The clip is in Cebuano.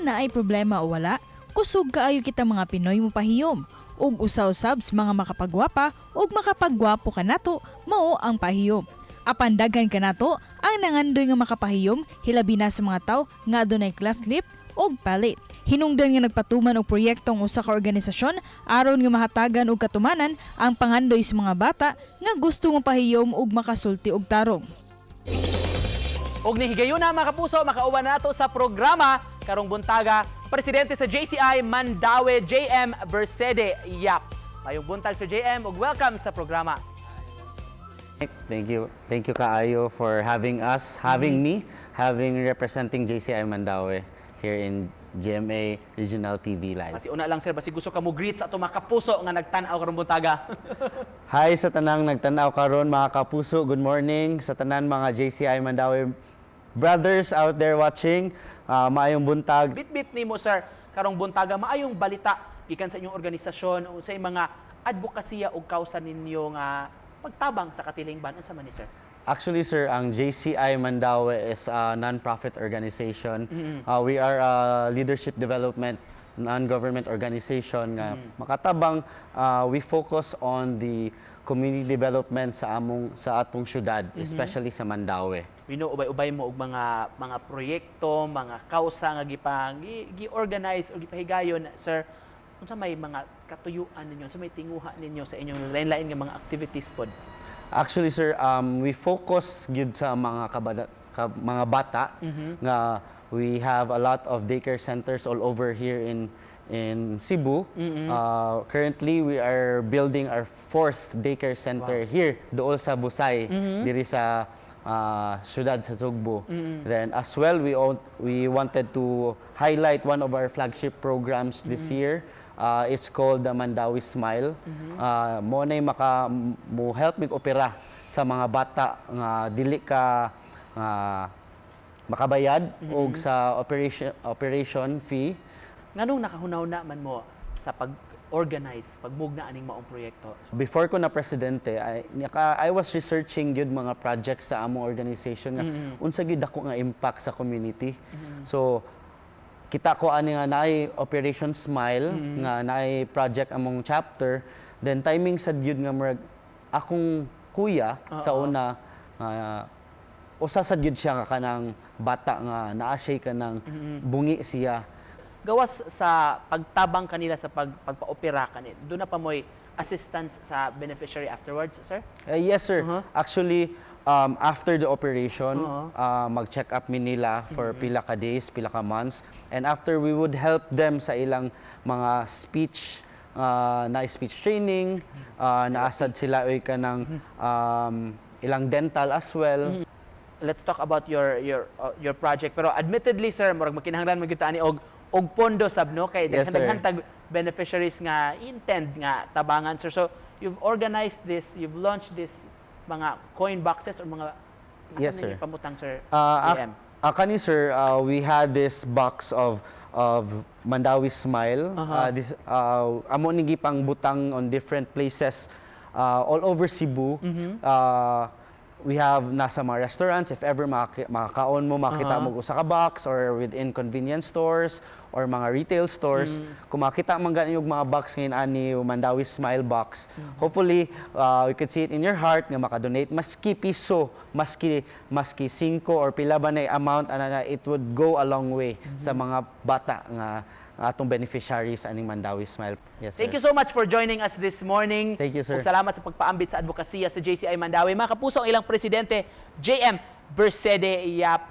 Bisan naay problema o wala, kusog kaayo kita mga Pinoy mopahiyom. Ug usa-usab sa mga makapagwapa ug makapagwapo kanato mao ang pahiyom. Apan daghan kanato ang nangandoy nga makapahiyom, hilabi na sa mga tawo nga adunay cleft lip ug palate. Hinungdan nga nagpatuman og proyektong usa ka organisasyon aron nga mahatagan og katumanan ang pangandoy sa mga bata nga gusto mopahiyom ug makasulti og tarong. Og ni higayuna, mga kapuso, makauban nato sa programa karong buntaga, presidente sa JCI Mandaue, JM Bercede Yap. Maayong buntag, Sir JM, ug welcome sa programa. Thank you. Thank you kaayo for having us, having me, having representing JCI Mandaue here in GMA Regional TV Live. Basi una lang, sir, basi gusto ka mo greet sa ato mga kapuso nga nagtan-aw karong buntaga. Hi sa tanang nagtanaw karon, mga kapuso. Good morning sa tanan mga JCI Mandaue brothers out there watching. Maayong buntag. Bit-bit nimo, sir, karong buntaga, maayong balita gikan sa inyong organisasyon o sa inyong mga advokasya ug kausa ninyo nga pagtabang sa katilingban, unsa man ni, sir? Actually, sir, ang JCI Mandaue is a non-profit organization. We are a leadership development non-government organization nga makatabang. We focus on the community development sa atong syudad, especially sa Mandaue. We know ubay-ubay mo og mga proyekto, mga kausa nga gi-organize o gipahigayon, sir. Unsa may mga katuyuan ninyo, unsa may tinguha ninyo sa inyong lain-lain nga mga activities pod? Actually, sir, we focus gyud sa mga bata nga we have a lot of daycare centers all over here in Cebu. Currently, we are building our fourth daycare center here, dool sa Busay, diri sa syudad sa Sugbo. Then as well, we wanted to highlight one of our flagship programs this year. It's called the Mandaue Smile. Mao nay maka mo help mig opera sa mga bata nga dili ka nga makabayad og sa operation operation fee. Nganong nakahuna-huna man mo sa pag-organize, pagmugna aning maong proyekto? Before ko na presidente, I was researching gyud mga projects sa among organization nga unsa gyud dako nga impact sa community. So kita ko ani nga naay Operation Smile, nga naay project among chapter, then timing sad gyud nga murag akong kuya sa una nga usa sad gyud siya nga kanang bata nga naa siya kanang bungi siya. Gawas sa pagtabang kanila sa pagpa-opera kanil, duna pa mo'y assistance sa beneficiary afterwards, sir? Yes, sir. Actually, after the operation, mag-check up mi nila for pila ka days, pila ka months. And after, we would help them sa ilang mga speech, na speech training, naasad sila oy kanang ilang dental as well. Let's talk about your project. Pero admittedly, sir, murag makinahanglan man gyud ta ani og pondo sab, no, kay Yes, sir. daghan tag beneficiaries nga intend nga tabangan, sir. So you've organized this, you've launched this mga coin boxes or mga asa Yes, ninyo sir. Pamutang, sir JM? Kani, sir, we had this box of Mandaue Smile. This amo ni gipang butang on different places all over Cebu. We have nasa mga restaurants, if ever makakaon mo, makita mo og usa ka box or within convenience stores or mga retail stores. Kung makita man gani og mga box ngayon ani Mandaue Smile box, hopefully you could see it in your heart nga makadonate maski piso, maski 5 or pila ba na amount ana na, it would go a long way sa mga bata nga atong beneficiaries aning Mandaue Smile. Yes, Thank sir. You so much for joining us this morning. Thank you, sir. Ug salamat sa pagpaambit sa advokasya sa JCI Mandaue. Mga kapuso, ang ilang presidente, JM Bercede Yap.